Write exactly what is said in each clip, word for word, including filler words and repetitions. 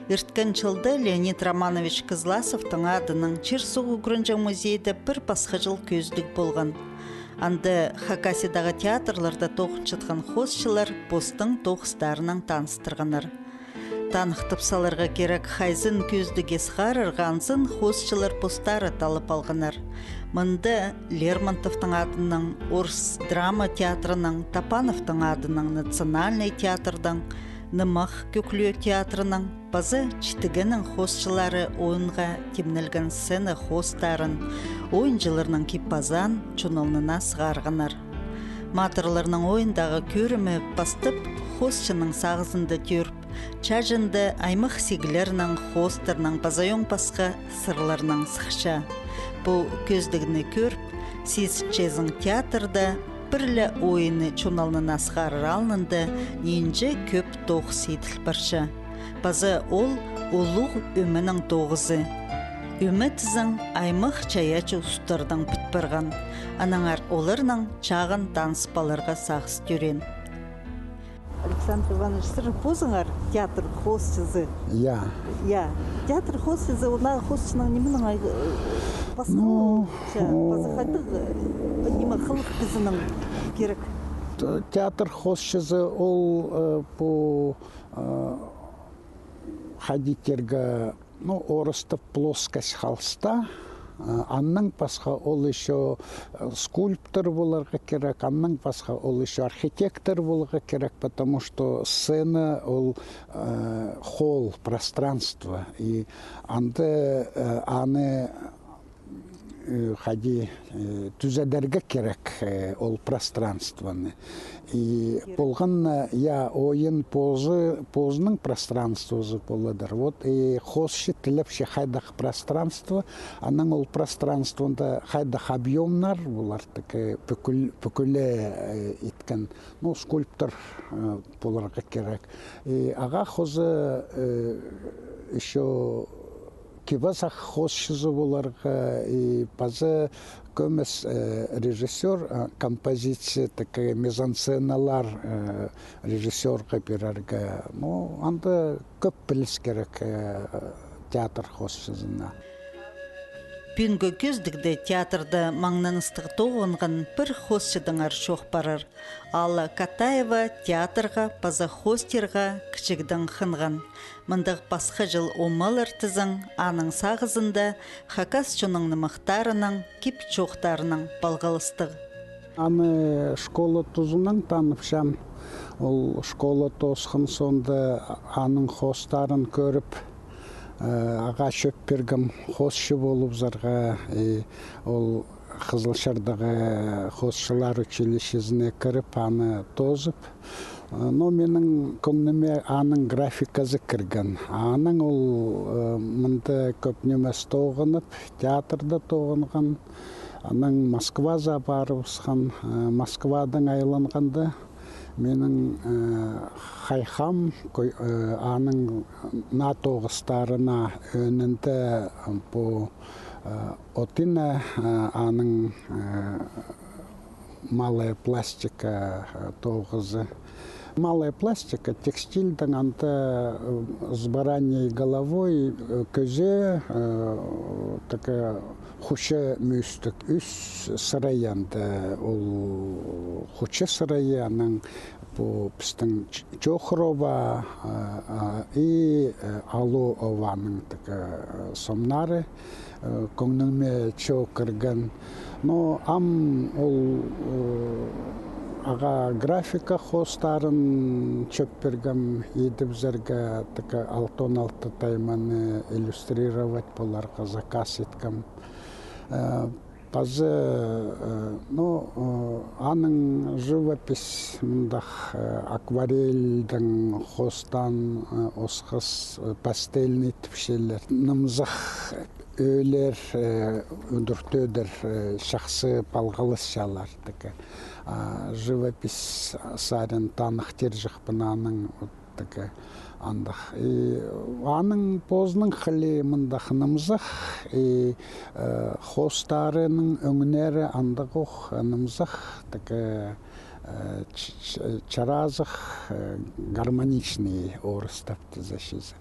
Ирткен чылда Леонид Романович Кызласовтың адынаң чир-суғ ӱгренҷең музейде пір пасхаҷыл кӧзідіг полған. Анда Хакасиядағы театрларда тоғынчатхан хоосчылар постың тоғыстарынаң таныстырғаннар. Таныхтап саларға кирек, хайзын кӧзідіг сығарарға, анзын хоосчылар постары таллап алғаннар. Мында Лермонтовтың адынаң, орыс драма театрынаң, Топановтың адынаң национальный театрдаң, нымах кӧклеу театрынаң паза Читігеннің хоосчылары ойынға тимнелген сцена хоостарын, ойынҷыларның кип-азаан чон алнына сығарғаннар. Матырларның ойындағы кӧрімі пастап хоосчының сағызында тӧріп, чааҷында аймах сигілернің, хоостарның паза оң пасха сырларның сыхча. Пу кӧзідігні кӧріп, сизінчезің, театрда пір ле ойынны чон алнына сығарар алнында нинҷе кӧп тоғыс иділ парча. Паза ол улуғ ӧменің тоғызы. Ӧме тізең аймах чайаачы устардаң піт парған. Аннаңар оларнаң чағын таныс паларға сағыс тӧреен. Александр Иванович, сірер позыңар театр хоосчызы? Я. Я. Театр хоосчызы, она хоосчының нименең ай-, э, пасха Ну, паза хайдағ, э, ниме хылых кізінің кирек? Т-, театр хоосчызы ол, э, пу, э, хайди тирге, ну, орыстап плоскость холста. Э, аннаң пасха ол ещё, э, скульптор поларға кирек, аннаң пасха ол ещё архитектор поларға кирек, потому что сцена ол, э, холл, пространство. И анда, э, аны э, хайди, э, тӱзедерге кирек, э, ол пространствоны. И полған на, я, ойын позы, позының пространствозы поладыр. Вот и хоосчы тілепче хайдағ пространство, аннаң ол пространствода хайдағ объёмнар полар, так, э, пӱкӱл-, пӱкӱле, э, иткен, ну, скульптор, э, поларға кирек. И ағаа хоза, э, ещё кип-азах хоосчызы поларға, и паза кӧмес, э, режиссёр, э, композиция, такая мизансценалар, э, режиссёрға пирерге. Ну, анда кӧп піліс кирек, э, театр хоосчызына. Пӱӱнгі кӧзідігде театрда маңнаныстығ тоғынған пір хоосчыдаңар чоох парар. Алла Катаева театрға паза хоостирға кічігдең хынған. Мындағ пасхаҷыл омалар тізең, аның сағызында хакас чонның нымахтарынаң, кип-чоохтарынаң палғалыстығ. Аны школа тузынаң таныпчам. Ол школа тоосхан соонда аның хоостарын кӧріп, э, ағаа чӧп пиргем хоосчы полыбызарға, и ол Хызылчардағы хоосчылар училищезіне кіріп, аны тоозып. Но минің кӧңніме аның графиказы кірген. Анаң ол, э, мында кӧп нимес тоғынып, театрда тоғынған. Анаң Москваза парыбысхан, э, Москвадаң айланғанда, минің, э, хайхам, кӧ-, э, аның наа тоғыстарына ӧӧнінде, э, пу, э, Отына, э, аның, э, малая пластика, э, тоғызы. Малая пластика текстильдің анда, э, с бараньей головой, э, кӧзее, э, такая хуча мӱӱстіг, ӱс сырай анда, ол хуча сырайы, анаң пу пістің ч-, чохрова, а, а, и, э, алу ованың тігі, э, сомнары, э, кӧңніме чоо кірген. Но ам ол, э, ағаа графика хоостарын чӧп пиргем, идібізерге тігі алтон алты тайманы иллюстрировать поларға заказ иткем. Э, Пазы, э, ну, э, аның живопись мындағ, э, акварельдің хоостаан, э, осхас, э, пастельный тіпчелер. Нымзах ӧӧлер, э, удур-тӧдір, э, чахсы палғалысчалар тігі. А живопись сарин таныхтирҷыхпын аның, вот, тігі андағ. И аның позының хылии мындағ нымзах, и, э, хоостарының ӧңнері андағох нымзах, тігі, Ч-, ч-, чаразых, э, гармоничный орыстап тізең чізе.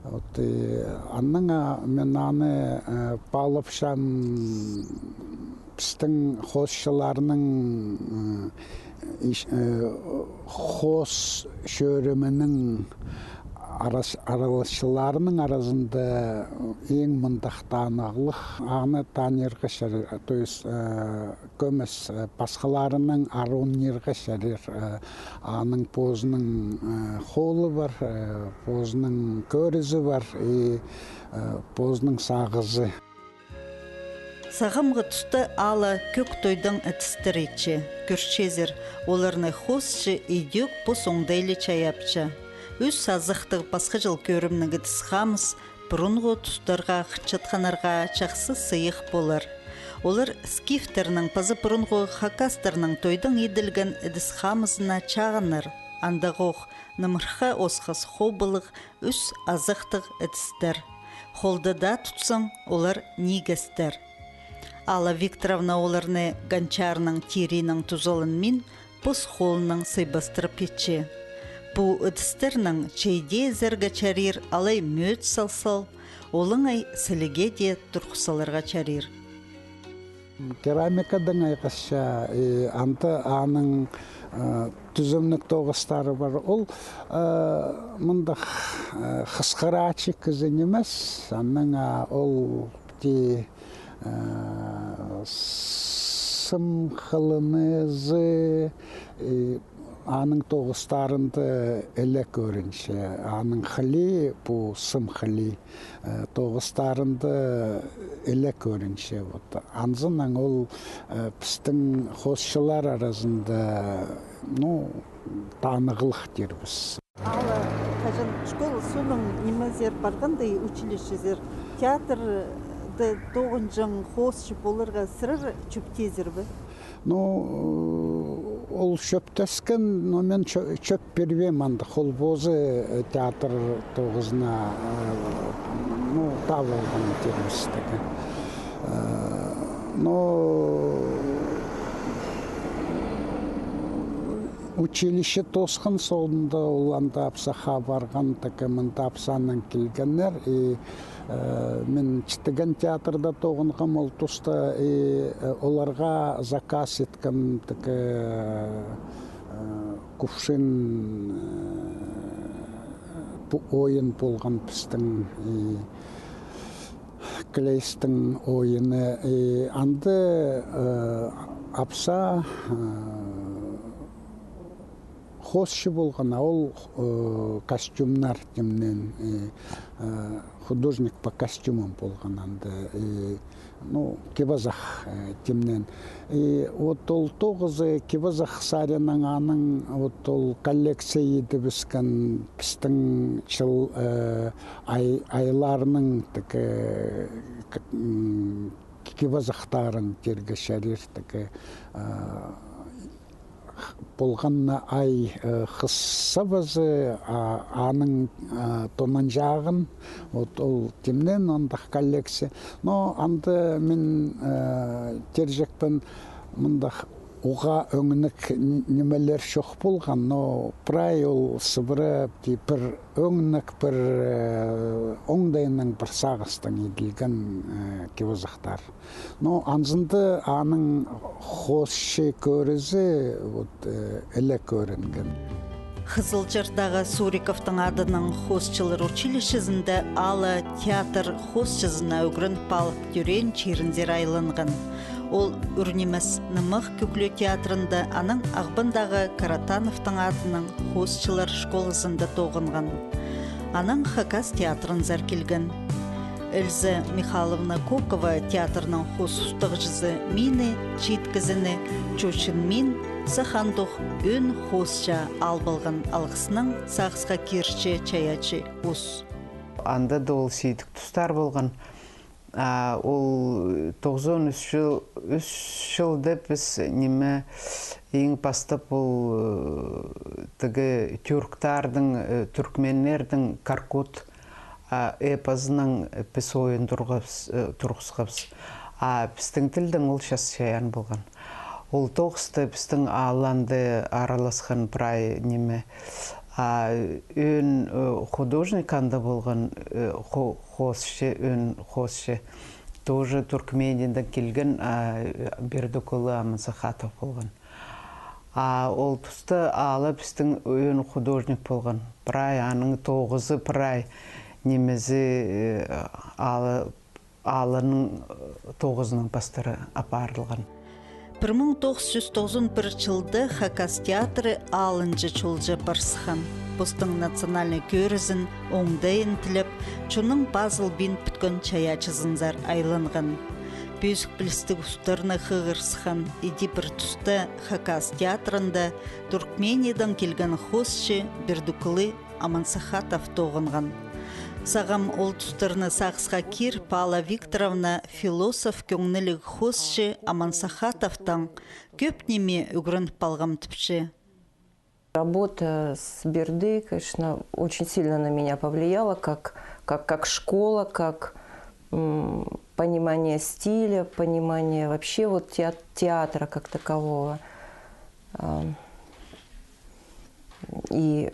Вот, э, аннаң, а, мин аны, э, паалапчам пістің хоосчыларның, э, иш-, э, хоос чӧрімінің арас-, араласчыларының аразында иң мындағ танығлығ, аны танирға чарир, то есть, э, кӧмес, э, пасхаларынаң арунирға чарир, э, аның позының, э, холы пар, э, позының кӧрізі пар и, э, позының сағызы. Сағамғы туста Алла кӧк тойдаң ідістер итче, кӧрчезер, оларны хоосчы идӧк пос оңдайлы чайапча. Ӱс азахтығ пасхаҷыл кӧрімніг ідіс-хамыс пурунғы тустарға хынчатханнарға чахсы сыйых полар. Олар скифтернің паза пурунғы хакастарның тойдаң иділген ідіс-хамызына чағыннар, андағох нымырха осхас хобылығ ӱс азахтығ ідістер. Холда даа тутсаң, олар нигестер. Алла Викторовна оларны гончарның тиринең тузаланмин, пос холынаң сыйбастырып итче. Пу ідістернең чайди ізерге чарир, алай мӧӧт салзал, олаңай сіліге дее турғыс саларға чарир. Керамикадаң айғасча, и анда аның, э, тӱзімніг тоғыстары пар. Ол, э, мындағ, э, хысхараачы кізі нимес, аннаң, а, ол ти Э, сым хылынызы, э, аның тоғыстарында іле кӧрінче, аның хыли, пу сым хыли, э, тоғыстарында іле кӧрінче. Вот. Анзынаң ол, э, пістің хоосчылар аразында, ну, танығлығ тирбіс. Алла, хаҷан школа соонаң нимезер парғанда, училищезер, театрда тоғынҷаң хоосчы поларға сірер чӧптезер бе? Ну, ол чӧптескен, но мин чӧ-, чӧп пирбеем андағ, ол позы, э, театр тоғызына, э, ну, таа полған тирбістігі. Э, но училище тоосхан соонда ол анда апсахха парған, тігі мында апсанаң килгеннер. И, э, мин читіген театрда тоғынғам ол туста, и, э, оларға заказ иткем, тігі, э, кувшин, э, пу ойын полған пістің, и Клейстің ойыны, и анда, э, апса, э, хоосчы полған, а ол, э, костюмнар тимнеен, и, э, художник по костюмам полған анда, и, ну, кип-азах, э, тимнеен. И вот ол тоғызы кип-азах саринаң аның вот ол коллекция идібіскен пістің чыл, э, ай-, айларның тігі, к-, м, кип-азахтарын тирге чарир тігі, э, полған на ай, э, хыс сабазы, а, аның, э, тонанҷағын, вот ол тимнеен андағ коллекция. Но анда мин, э, тирҷекпін, мындағ уғаа ӧңніг н-, нимелер чох полған, но прай ол сыбыра ти пір ӧңніг, пір, э, оңдайнаң пір сағыстаң иділген, э, кип-азахтар. Но анзында аның хоосчы кӧрізі, вот, э, іле кӧрінген. Хызылчардағы Суриковтың адынаң хоосчылар училищезінде Алла театр хоосчызына ӱгреніп алып тӧреен чирінзер айланған. Ол ӱр нимес нымах кӧгле театрында, анаң Ағбандағы Каратановтың адынаң хоосчылар школазында тоғынған. Анаң хакас театрынзар килген. Эльза Михайловна Кокова, театрның хоос устағҷызы, мині чииткезіне чочын мин сах андох ӧӧн хоосча алып алған алғыснаң сағысха кирче чайаачы ус. Анда даа ол сидік тустар полған. А, ол тоғызон ӱс чыл, ӱс чылда піс ниме, иң пастап ол, э, тігі тюрктарның, э, тюркменнернің Каркут, а, эпозынаң піс ойын турғабыс, э, турғысхабыс. А пістің тілдең ол час чайаан полған. Ол тоғыста пістің аалланда араласхан прай ниме. А ӧӧн, э, художник анда полған, э, хо-, хоосчы, ӧӧн хоосчы. Тоже Туркмениядаң килген, а, Бердіккулы Амансахатов полған. А ол туста аала пістің ӧӧн художник полған. Прай аның тоғызы, прай нимезі, э, аала, аалының, э, тоғызының пастары апарылған. Пір муң тоғыс чӱс тоғызон пір чылда Хакас театры алынҷа чолҷа парысхан. Постың национальный кӧрізін оңдайын тілеп, чонның пазылбин пӱткен чайаачызынзар айланған. Пӧзік пілістіг устарны хығырысхан. Іди пір туста Хакас театрында Туркмениядаң килген хоосчы Бердіккулы Амансахатов тоғынған. Сағам ол тустарны сағысха кир Паала Викторовна философ кӧңніліг хоосчы Амансахатовтаң кӧп ниме ӱгреніп алғам тіпче. Работа с Берды, конечно, очень сильно на меня повлияла, как, как, как школа, как, м, понимание стиля, понимание вообще вот теат-, театра как такового. А, и,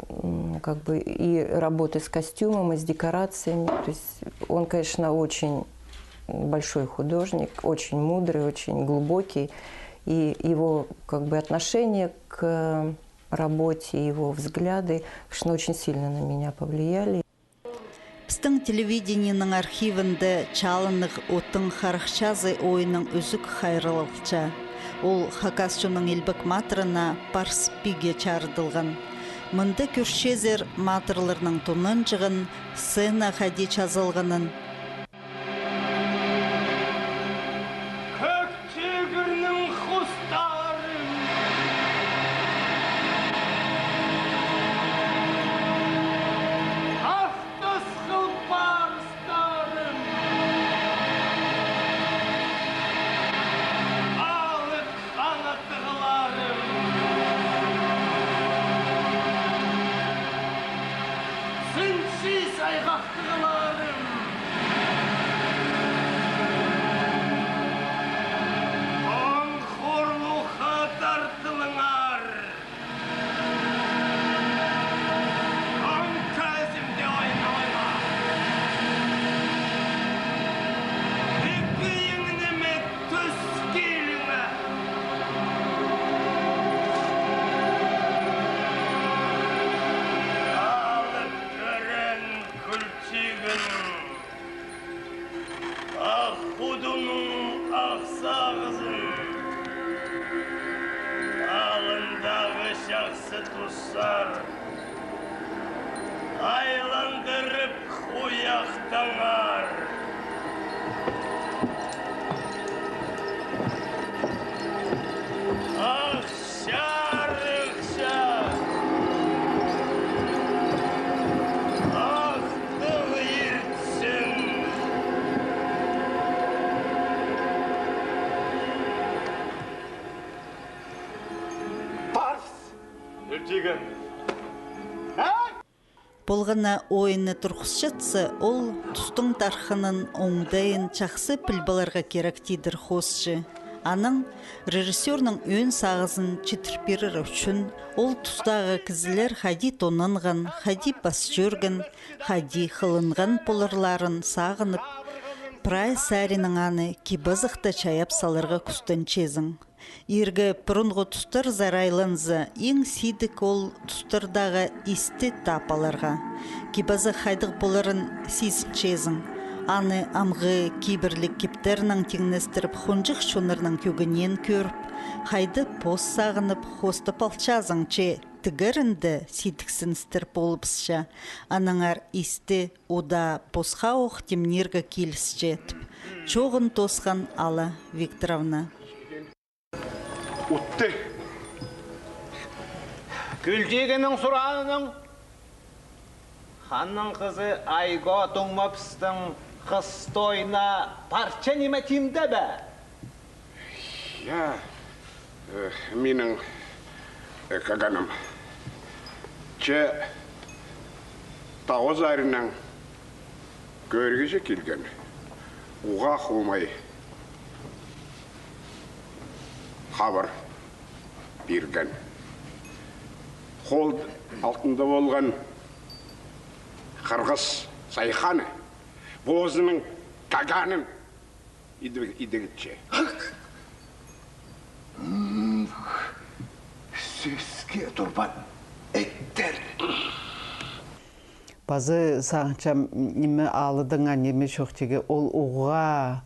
м, как бы и работы с костюмом, и с декорациями. То есть он, конечно, очень большой художник, очень мудрый, очень глубокий. И его, как бы, отношение к работе, его взгляды, конечно, очень сильно на меня повлияли. Пістің телевидениенің архивінде «Чалынығ оттың харахчазы» ойынның ӱзӱк хайраллалча. Ол хакас чонның илбек матырына, Парс пиге чарыдылған. Мында кӧрчезер матырларның тонанҷығын, сцена хайди чазалғанын. Кӧк тигірнің хустарын, ах тасхыл парыстарын, алып ханаттығларым, сынчы сайғақтығларым, он хурлуға тартылыңар. Оң кӧзімде ойна, ойна. Ікі иңніме тӱс киліңе. Алып тӧреен кӱлтигенің ах худының ах сағызын алындағы чахсы тустар айландырып хуяхтаңар. Ах чарыхча, ах тыл иртсін. Парс! Ӧлтиген. Полған на ойынны турғысчатса, ол тустың тархынын оңдайын чахсы піліп аларға кирек, тидір хоосчы. Анаң режиссёрның ӧӧн сағызын читір пирер ӱчӱн ол тустағы кізілер хайди тонанған, хайди пас чӧрген, хайди хылынған поларларын сағынып, прай саринаң аны кип-азахта чайап саларға кӱстенчезің. Иргі пурунғы тустарзар айланза, иң сидік ол тустардағы исті таап аларға. Кип-азах хайдағ поларын сизінчезің. Аны амғы кибірліг киптернең тиңнестіріп, хонҷых чоннарның кӧгенеен кӧріп, хайда пос сағынып, хоостап алчазың, че тігірінде сидіксіністер полыбысча. Аннаңар исті удаа посхаох тимнирге килісче, тіп чооғын тоосхан Алла Викторовна. Утты. Кӱлтигенің сурааның, ханның хызы Айго туңмапстың хыс тойына парча ниме тимде бе? Я, э, минің, э, каганым. Че тау саринаң кӧргізі килген. Уғаа хомай. хабар пирген. Хол алтында полған хырғыс сайханы позының каганын идігітче. Сӧске турбаан иттер. Пазы сағынчам, ниме, алыдың, а, ниме чох тигі, ол уғаа,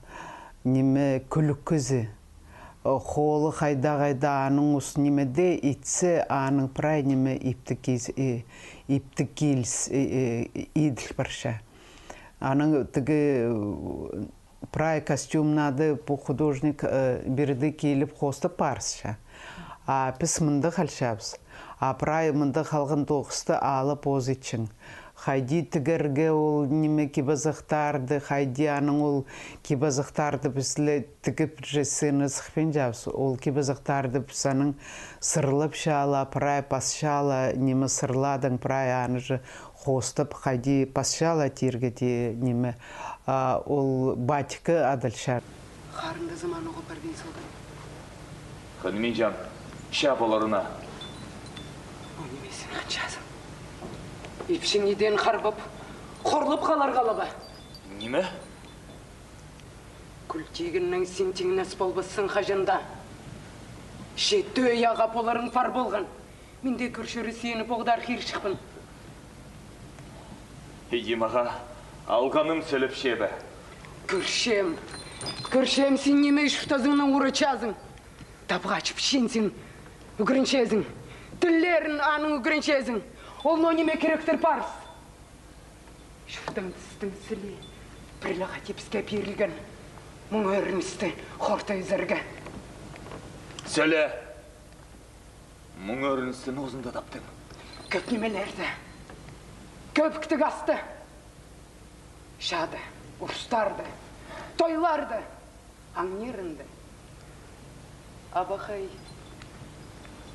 ниме, кӱлӱк кізі. Холы хайда-хайда аның ус ниме дее итсе, аның прай ниме иптіг киис-, и-, иптіг киліс, и-, и-, иділ парча. Аның тігі, прай костюмнады пу художник, э, пірдее киліп хоостап парысча. А піс мында халчабыс. А прай мында халған тоғысты ала позы итчең. Хайди тігерге ол ниме кип-азахтарды, хайди аның ол кип-азахтарды піс ле тігіп же сыны сыхпинчабыс. Ол кип-азахтарды піс аның сырлапча ла, прай пасча ла, ниме сырладың, прай аны же хоостап, хайди пасча ла тирге тее ниме, а, ол батька адалча. Харындазым аны оғаа парбин салған. Хынминчам, чаа поларына. Ол нимезін хынчазың? Ипчің идеен харбап, хорлап халарға ла ба? Ниме? Кӱл тигеннең син тиңнес полбассың хаҷан даа. Че тӧӧй ағаа поларың пар полған. Мин дее кӧрчерге сині поғдархирҷыхпын. Иди мағаа алғаным сӧлепче бе? Кӧрчем. Кӧрчем, син ниме чуртазыңнаң урачазың. Табға чіпчензің, ӱгренчезің. Тіллерін аның ӱгренчезің. Ол ноо ниме киректір парыс. Чуртаң тістең сіле пір ле хати піске пирілген муң ӧріністі хорта ӧзерге. Сӧле! Муң ӧріністі нозында таптың. Кӧп нимелерді. Кӧп кітіг асты. Чаады, урустарды, тойларды. Аңнирынды. Абахай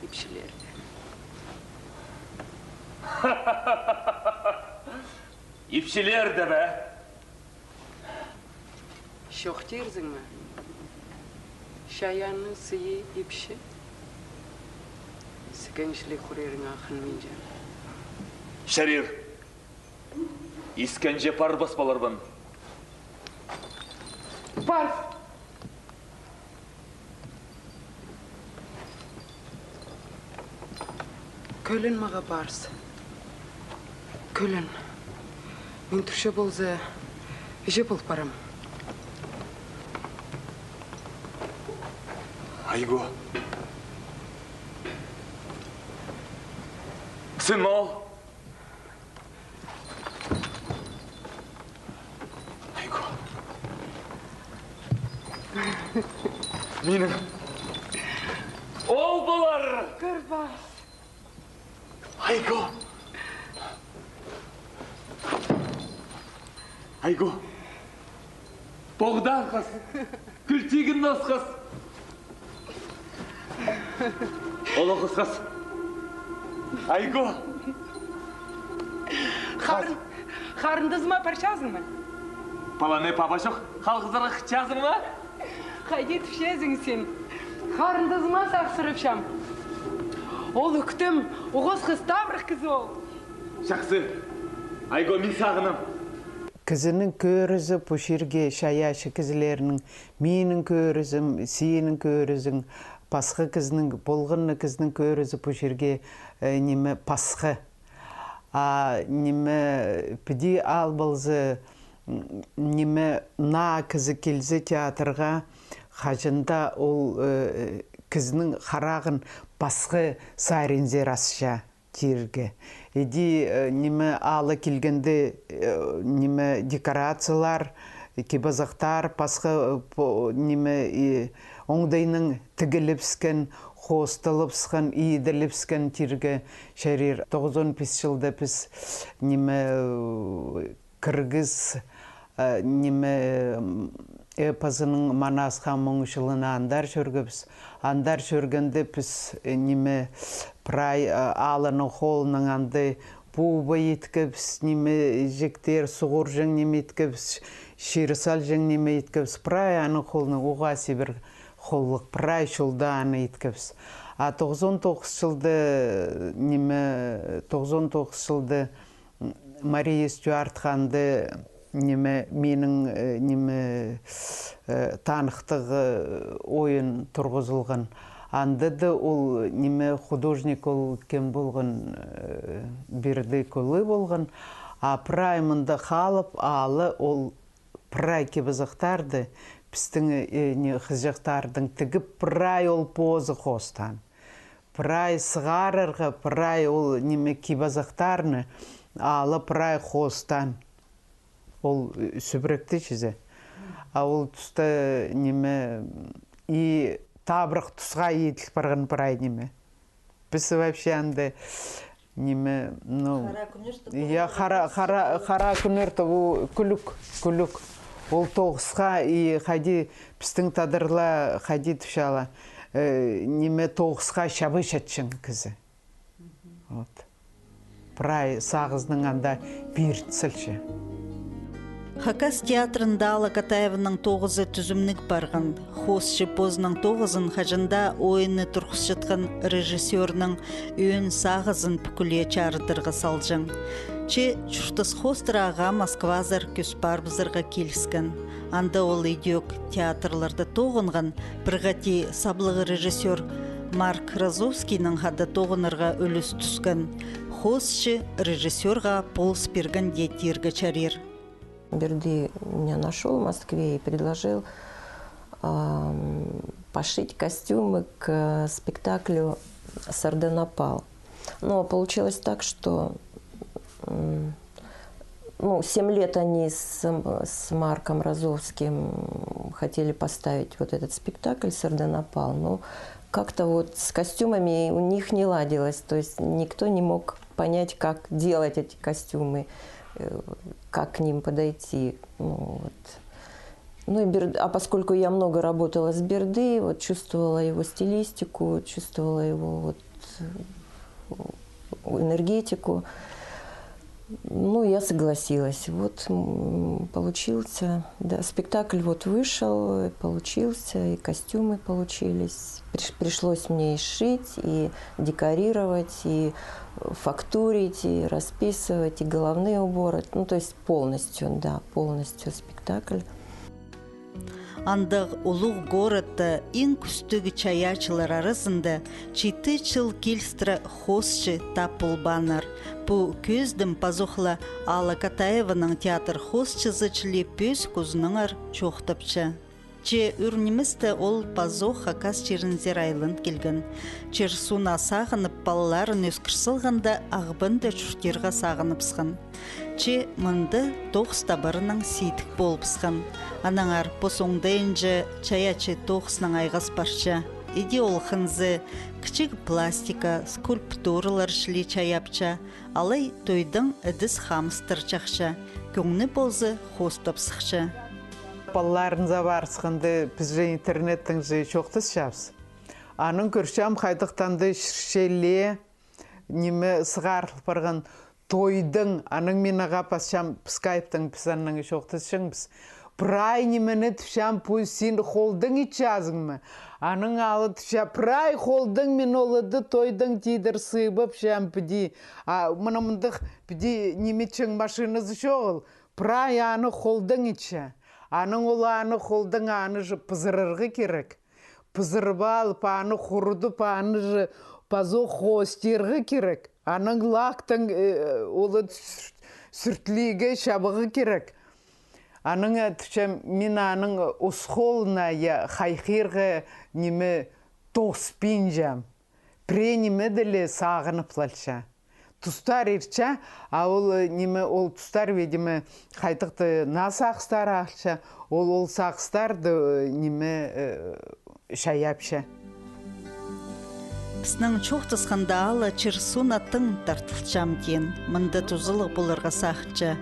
ипчілерді. Ипчілерді бе? Чох тирзің ме? Чайаанның сыйы ипчі. Сікенҷіліг хурирыңа хынминчам. Чарир. Искенҷе парбас поларбын. Парыс! Кӧлен мағаа парыс. Кӧлен. Мин турча полза, іҷе пол парам. Айго. Син ол? Айго. Минің ол полар. Кӧр парыс. Айго. Айго. Поғдархас. Кӱл тиген носхас. Олох ысхас. Айго. Харын-, харындазыма парчазың ма? Паланы паба чох, халғызарға хынчазың ма? Хайди тіпчезің син? Харындазыма сағыссырапчам. Ол ӧктем, уғаа ысхас, табырах кізі ол. Чахсы. Айго, мин сағынам. Кізінің кӧрізі пу чирге, чайаачы кізілернің, минің кӧрізім, синің кӧрізің, пасха кізінің, полған на кізінің кӧрізі пу чирге, э, ниме, пасха. А ниме, піди ал полза, м, ниме, наа кізі килзе театрға, хаҷан даа ол, э, кізінің харағын пасха саринзар асча тирге. Іди, э, ниме, ала килгенде, э, ниме, декорациялар, кип-азахтар, пасха, э, по-, ниме, и оңдайнаң тігілібіскен, хоосталыбысхан, иділібіскен тирге чарир. Тоғызон пис чылда піс, ниме, э, киргіс, э, ниме, м, эпозының Манас хам муң чылына андар чӧргебіс. Андар чӧргенде піс, э, ниме, прай, э, аланың холынаң анда пуба иткебіс, ниме, чиктер, суғурҷаң ниме иткебіс, чир салҷаң ниме иткебіс. Прай аның холынаң уғаа сибір Холлығ прай чолда аны иткебіс. А тоғызон тоғыс чылда, ниме, тоғызон тоғыс чылда Мария Стюарт ханда, ниме, минің, э, ниме, э, таныхтығ, э, ойын турғызылған. Анда да ол, ниме, художник, ол кем полған, э, Бердікулы полған. А прай мында халып, ала ол прай кип-азахтарды, пістің, э, не, хызыҷахтардың тігіп, прай ол позы хоостаан. Прай сығарарға, прай ол, ниме, кип-азахтарны ала прай хоостаан. Ол, э, сӱбіректі чізе. А ол туста, ниме, и табырах тусха иділ парған прай, ниме. Піс вообще анда, ниме, ну, хара кӱннер тіп, я, ол хара, хара, хара кӱннер тіп, ол кӱлӱк, кӱлӱк. Ол тоғысха и хайди пістің тадарла хайди тіпче ала, э, ниме, тоғысха чабы чатчаң кізі. Вот. Прай сағызының анда пирт салча. Хакас театрында Алла Катаеваның тоғызы тӱзімніг парған. Хоосчы позының тоғызын хаҷан даа ойынны турғысчатхан режиссёрның ӧӧн сағызын пӱкӱле чарыдарға салҷаң. Че чуртас хоостыра ағаа Москвазар кӧс парыбызарға киліскен. Анда ол идӧк театрларда тоғынған, пір хати саблығ режиссёр Марк Розовскийнең хада тоғынарға ӱлӱс тӱскен. Хоосчы режиссёрға полыс пирген дее тирге чарир. Берди меня нашёл в Москве и предложил, ам, пошить костюмы к спектаклю «Сарданапал». Но получилось так, что, м, ну, семь лет они с, с Марком Розовским хотели поставить вот этот спектакль «Сарданапал», но как-то вот с костюмами у них не ладилось, то есть никто не мог понять, как делать эти костюмы, э, как к ним подойти. Ну, вот. Ну, и Бер-, а поскольку я много работала с Берди, вот чувствовала его стилистику, чувствовала его вот, э, энергетику, ну, я согласилась. Вот, м, получился, да, спектакль вот вышел, получился, и костюмы получились. Приш-, пришлось мне и шить, и декорировать, и фактурить, и расписывать, и головные уборы. Ну, то есть полностью, да, полностью спектакль. Андағ улуғ городта иң кӱстіг чайаачылар аразында читі чыл килістіре хоосчы тап полбааннар. Пу кӧзідім пазох ла Алла Катаеваның театр хоосчызы чіли пӧзік узынаңар чоохтапча. Че ӱр ниместе ол пазох хакас чирінзер айлан килген. Чир-суна сағынып, палаларын ӧскір салғанда, Ағбанда чуртирға сағыныбысхан. Че мында тоғыс табарынаң сидік полыбысхан. Аннаңар пос оңдайынҷа чайаачы тоғыснаң айғас парча. Иди ол хынзы кічіг пластика, скульптуралар чіли чайапча, алай тойдаң ідіс-хамыстар чахча, кӧңні полза, хоостап сыхча. Палаларынзар парысханда, піс же интернеттең же чоохтасчабыс. Анаң кӧрчем, хайдағ-да анда чирче ле ниме сығарыл парған тойдаң, анаң мин ағаа пасчам скайптаң, піс аннаң чоохтасчаңмыс. Прай нимені тіпчем, пу син холдаң итчезің ме? Анаң ала тіпче, прай холдаң мин оларны тойдаң тидір сыыбапчам піди. А мына мындағ піди ниме итчең машиназы чоғыл. Прай аны холдаң итче. Анаң ол аны холдаң, аны же пызырарға кирек. Пызырып алып, аны хурудып, аны же пазох хоостирға кирек. Анаң лактаң, э, ол сүр-, сӱртлиге чабарға кирек. Анаң, э, тіпчем, мин аның ус холына, я, хайхирға ниме тоспинчам. Пірее ниме дее ле сағынып алча. Тустар иртче, а ол, э, ниме, ол тустар, видимо, хайдағ-да наа сағыстар алча, ол, ол сағыстарды, э, ниме, э, чайапча. Піснең чоохтасханда, Алла чир-суна тың тартылчам теен, мында тузалығ поларға сағынча.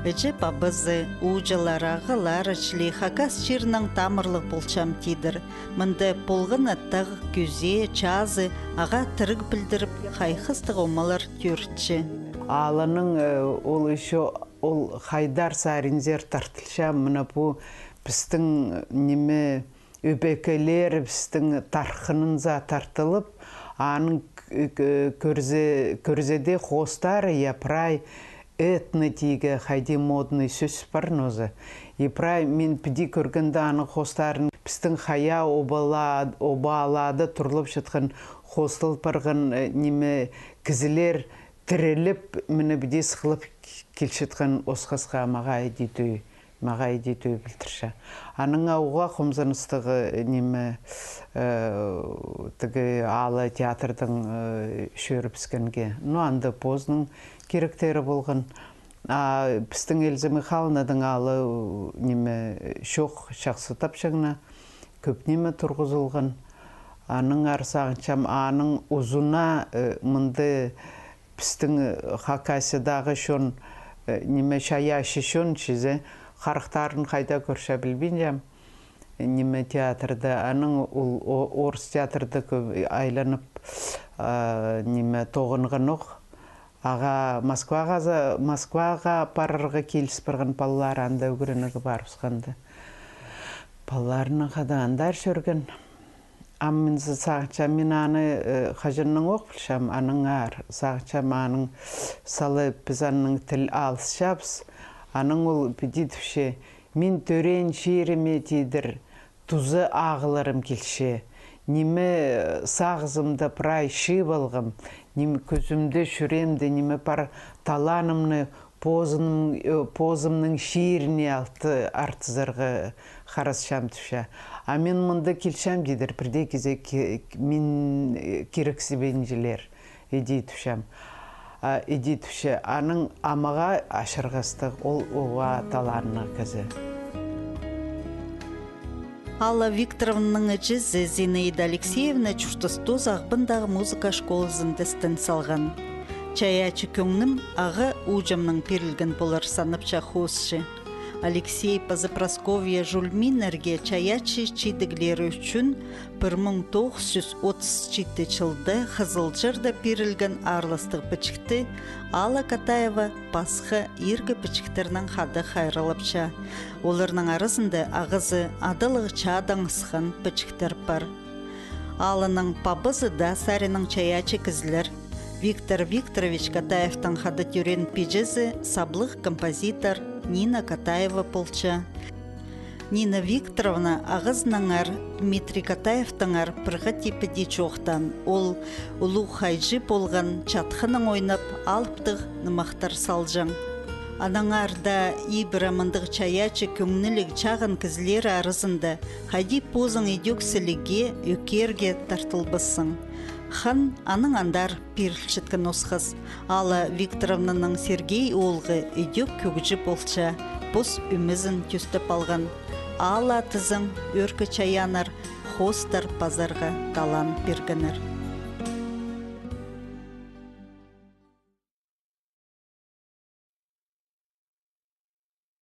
Іҷе-пабазы, ууҷалары, ағалары чіли хакас чирінең тамырлығ полчам тидір. Мында полған на тағ, кӱзее, чазы ағаа тіріг пілдіріп, хайхастығ омалар тӧрітче. Алланың, э, ол ещё, ол хайдар саринзар тартылча, мына пу пістің, ниме, Ӧбекелерібістің тархынынзар тартылып, аның к-, к-, кӧрзе-, кӧрзеде хоостары, я, прай этно тигі хайди модный сӧс пар нооза. И прай мин піди кӧргенде аның хоостарын пістің хая обала-, обалада турлап чатхан хоостал парған, э, ниме, кізілер тіріліп, мына піди сығылып килчеткен осхасха, мағаа иди тӧӧй, мағаа иди тӧӧй пілдірче. Аның уғаа хомзыныстығ, ниме, э, тігі аалы театрдаң, э, чӧрібіскенге. Ну, анда позының киректері полған. А пістің Эльза Михайловнаның аалы, ниме, чох, чахсы тапчаңна, кӧп ниме турғызылған. Аннаңар сағынчам, аның узуна, э, мында пістің, э, Хакасиядағы чон, э, ниме, чайаачы чон чізе, харахтарын хайда кӧрче, пілбинчем. Ниме, театрда, аның ол о-, орыс театрда кӧп айланып, а, ниме, тоғынған ох. Ағаа Москваға за-, Москваға парарға киліс парған, палалары анда ӱгренерге парыбысханда. Палаларынаң хада андар чӧрген. Ам мин за-, сағынчам, мин аны, э, хаҷаннаң ох пілчем, аннаңар. Сағынчам, аның сала піс аннаң тіл алысчабыс. Анаң ол піди тіпче: «Мин тӧреен чиріме, — тидір, — туза ағыларым килче. Ниме, э, сағызымда прай чыып алғам, ниме, кӧзімде, чӱреемде ниме пар, таланымны позым-, э, позымның чиріне алты-, артызарға харасчам», — тіпче. «А мин мында килчем, — тидір, — пірдее кізее ки-, мин, э, кирексібинчелер, иди тіпчем». А, иди тіпче, аның амаға ачырғастығ, ол уғаа таланнығ кізі. Алла Викторовнаның іҷезі Зинаида Алексеевна чуртастозы Ағбандағы музыка школазында істен салған. «Чайаачы кӧңнім» ағаа ууҷамнаң пирілген полар санапча хоосчы. Алексей паза Прасковья Жульминнерге чайаачы чидіглері ӱчӱн пір муң тоғыс чӱс отыс читі чылда Хызылчарда пирілген аарластығ пічікті Алла Катаева пасха иргі пічіктернең хада хайраллапча. Оларның аразында ағазы адалығ чадаң ысхан пічіктер пар. Алланың пабазы даа саринаң чайаачы кізілер. Виктор Викторович Катаевтең хада тӧреен пиҷезі саблығ композитор Нина Катаева полча. Нина Викторовна ағазынаңар, Дмитрий Катаевтеңер пір хати піди чоохтаан. Ол улуғ хайҷы полған, чатханнаң ойнап, алыптығ нымахтар салҷаң. Аннаңар даа ибіре мындағ чайаачы кӧңніліг чағын кізілері аразында хайди позың идӧк сіліге, ӧкерге тартылбассың. Хан аның андар пирілчеткен осхас. Алла Викторовнаның Сергей оолғы идӧк кӧгҷі полча, пос ӧмезін тӧстеп алған. Алла тізең ӧӧркі чайааннар, хоостар пазарға талаан пиргеннер.